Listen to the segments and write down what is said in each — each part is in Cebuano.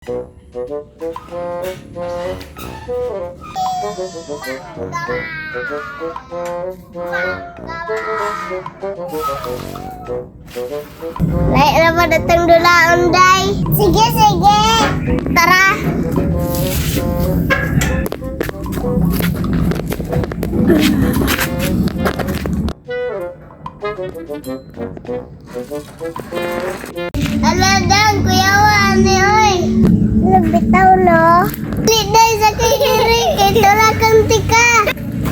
Lahi na ba datang dulaon, day? Sige, sige. Tara. Aladang, kuya wa, ani, oy. Lubitaw, no? Di, day, sa kay diri, kay tula kang tika.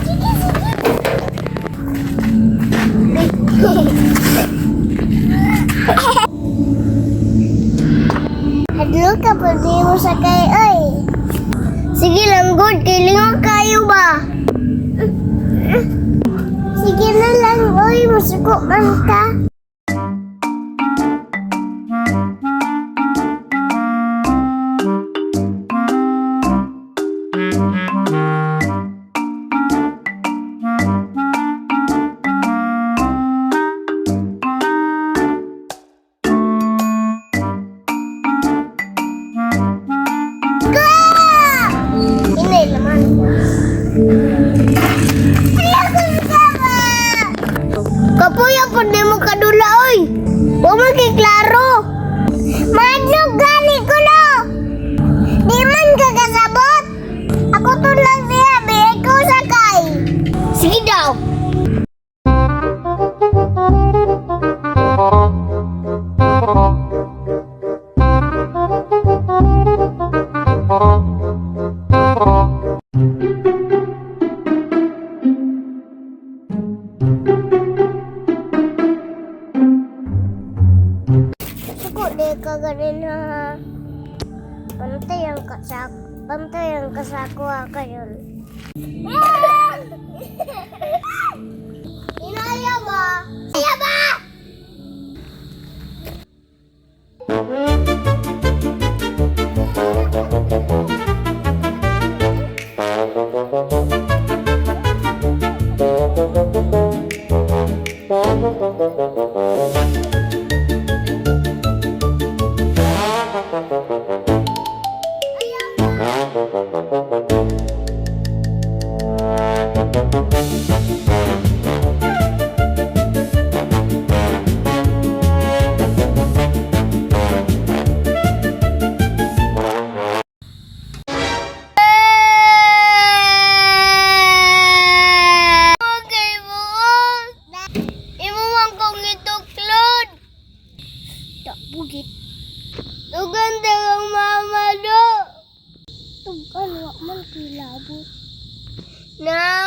Sige, sige. Hadlo ka pa di mo sakay, oy. Sige lang, good. Kay lingon kayo ba? Sige na lang, oy. Masuko man ka. Ka! Hindi naman. Ayoko sa ba! Kapuya po di mo kadula, oy. Huwag mo kay klaro. Madlog gani ko no. Di man ka kasabot. Ako to lang siya, be. Ikaw sakay. Sige daw. Suko di ka ganin ha. Pantay ang kasak. Pantay ang kasako ha kayon. Inaya ba? Inaya ba? Okay, buot. Imo man kong ituklod. Bugit. Tugan kang mama do. Tugan wa man kilabot. Na.